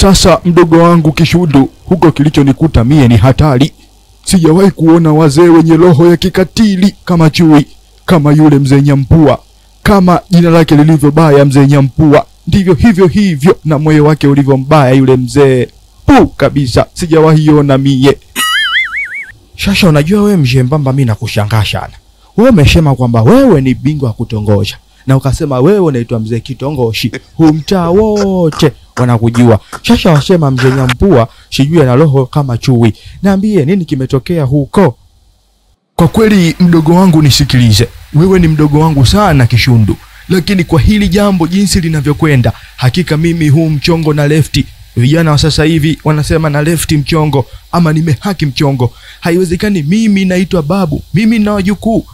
Sasa mdogo wangu Kishundu, huko kilichonikuta mie ni hatari. Sijawahi kuona wazee wenye roho ya kikatili kama chui, kama yule mzee Nyampua. Kama jina lake lilivyo baya mzee Nyampua, ndivyo hivyo hivyo na moyo wake ulivyo mbaya yule mzee. Pu kabisa, sijawahi ona mie. Shasha, unajua wewe mzee Mbamba, mimi nakushangaa sana. Wewe umesema kwamba wewe ni bingwa wa kutongosha, na ukasema wewe unaitwa mzee Kitongoshi. Huu mtaa wote wanakujua. Shasha wasema mzee Nyampua sijui ana roho kama chui. Niambie nini kimetokea huko? Kwa kweli mdogo wangu nisikilize. Wewe ni mdogo wangu sana Kishundu, lakini kwa hili jambo jinsi linavyokwenda, hakika mimi huu mchongo na lefti. Vijana wa sasa hivi wanasema na lefti mchongo ama nimehaki mchongo. Haiwezekani mimi naitwa babu, mimi na wajukuu.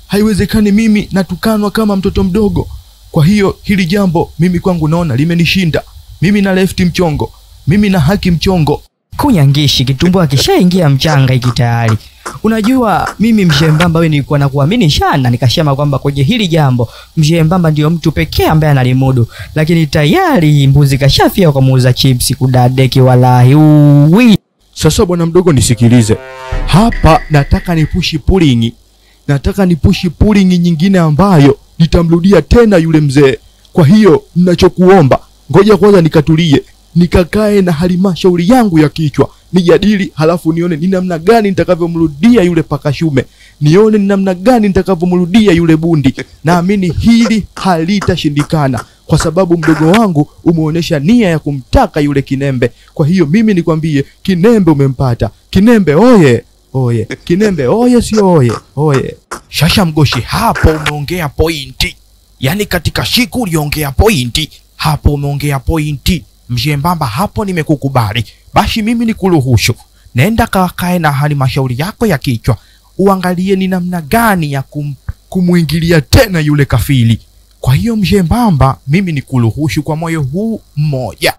Haiwezekani mimi natukanwa kama mtoto mdogo. Kwa hiyo hili jambo mimi kwangu naona limenishinda. Mimi na lefti mchongo, mimi na haki mchongo. Kunyangishi kitumbua kishaingia mchanga hiki tayari. Unajua mimi mzee Mbamba wewe nilikuwa nakuamini sana, nikasema kwamba kwenye hili jambo mzee Mbamba ndio mtu pekee ambaye analimudu, lakini tayari mbuzi kashafia kwa muuza chips kudadeki walahi. Uwi. Sasa bwana mdogo nisikilize. Hapa nataka nipushi pulling. Nataka nipushi pulling nyingine ambayo nitamrudia tena yule mzee. Kwa hiyo ninachokuomba, ngoja kwanza nikatulie, nikakae na halmashauri yangu ya kichwa, nijadili, halafu nione ni namna gani nitakavyomrudia yule pakashume, nione ni namna gani nitakavyomrudia yule bundi. Naamini hili halitashindikana kwa sababu mdogo wangu umeonyesha nia ya kumtaka yule Kinembe. Kwa hiyo mimi nikwambie, Kinembe umempata. Kinembe oye, oye. Kinembe oye, sio oye, oye. Shasha Mgoshi, hapo umeongea pointi. Yaani katika siku uliongea pointi, hapo umeongea pointi. Mzee Mbamba, hapo nimekukubali. Basi mimi nikuruhusu. Nenda kakae na halmashauri yako ya kichwa, uangalie ni namna gani ya kumuingilia tena yule kafili. Kwa hiyo Mzee Mbamba, mimi nikuruhusu kwa moyo huu mmoja.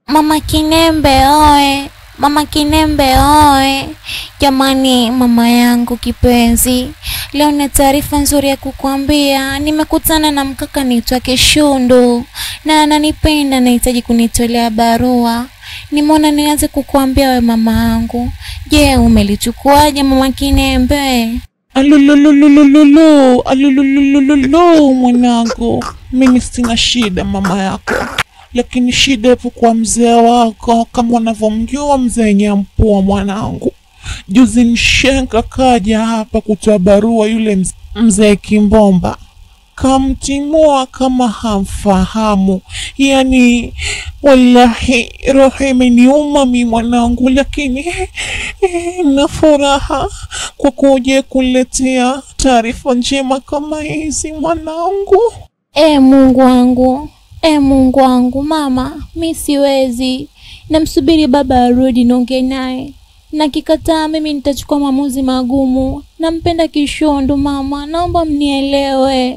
Mama Kinembe oe, Mama Kinembe oe. Jamani mama yangu kipenzi, leo na taarifa nzuri ya kukuambia. Nimekutana na mkaka anaitwa Kishundu na ananipenda, anahitaji kunitolea barua. Nimeona nianze kukuambia we mama yangu. Je, umelichukuaje mama Kinembe? Alululululu, alululululu mwanangu. Mimi sina shida mama yako, lakini shida ipo kwa mzee wako, kama unavyomjua mzee Nyampua mwanangu. Juzi mshenka kaja hapa kutoa barua yule mzee Kimbomba, kamtimua kama hamfahamu. Yani wallahi roho imeniuma mi mwanangu, lakini na furaha kwa kuja kuletea taarifa njema kama hizi mwanangu. Mungu wangu, Mungu wangu mama, mi siwezi. Namsubiri baba arudi niongee naye. Na kikataa mimi nitachukua maamuzi magumu. Nampenda Kishundu mama, naomba mnielewe.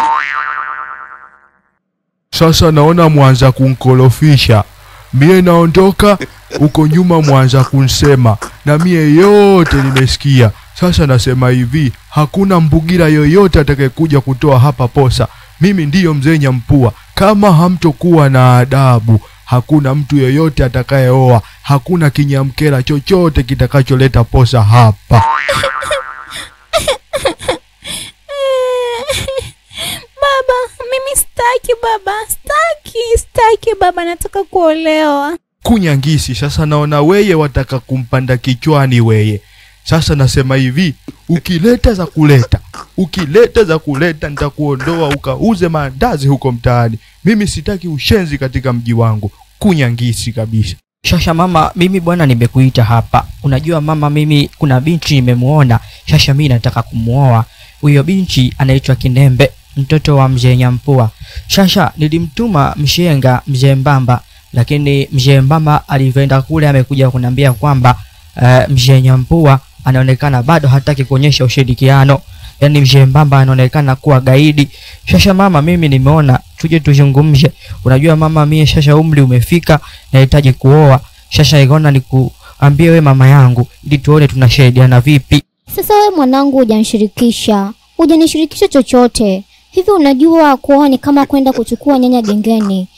Sasa naona mwanza kunkolofisha. Mie naondoka, uko nyuma mwanza kunsema, na mie yote nimesikia. Sasa nasema hivi, hakuna mbugira yoyote atakayekuja kutoa hapa posa. Mimi ndiyo mzee Nyampua. Kama hamtokuwa na adabu, hakuna mtu yoyote atakayeoa, hakuna kinyamkela chochote kitakacholeta posa hapa. Baba, mimi sitaki baba, sitaki baba, nataka kuolewa. Kunyangisi, sasa naona weye wataka kumpanda kichwani weye. Sasa nasema hivi, ukileta za kuleta, ukileta za kuleta nitakuondoa ukauze maandazi huko mtaani. Mimi sitaki ushenzi katika mji wangu. Kunyangisi kabisa. Shasha mama, mimi bwana nimekuita hapa. Unajua mama, mimi kuna binti nimemuona. Shasha mimi nataka kumuoa. Huyo binti anaitwa Kinembe, mtoto wa mzee Nyampua. Shasha nilimtuma mshenga mzee Mbamba, lakini mzee Mbamba alivyoenda kule amekuja kuniambia kwamba mzee Nyampua anaonekana bado hataki kuonyesha ushirikiano. Yaani mzee Mbamba anaonekana kuwa gaidi. Shasha mama, mimi nimeona tuje tuzungumze. Unajua mama, mimi shasha umri umefika, nahitaji kuoa. Shasha ikaona nikuambie we mama yangu ili tuone tunasaidiana vipi. Sasa we mwanangu hujanishirikisha. Hujanishirikisha chochote. Hivi unajua kuoa ni kama kwenda kuchukua nyanya gengeni.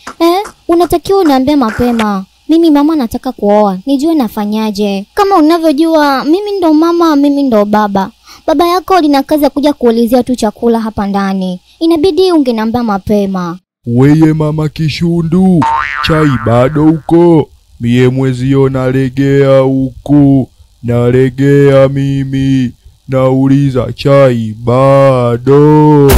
Unatakiwa uniambie mapema. Mimi mama nataka kuoa, nijue nafanyaje. Kama unavyojua mimi ndo mama, mimi ndo baba. Baba yako lina kazi ya kuja kuulizia tu chakula hapa ndani. Inabidi ungeniambia mapema. Weye mama Kishundu, chai bado huko? Mie mwezio nalegea huku, nalegea mimi. Nauliza chai bado.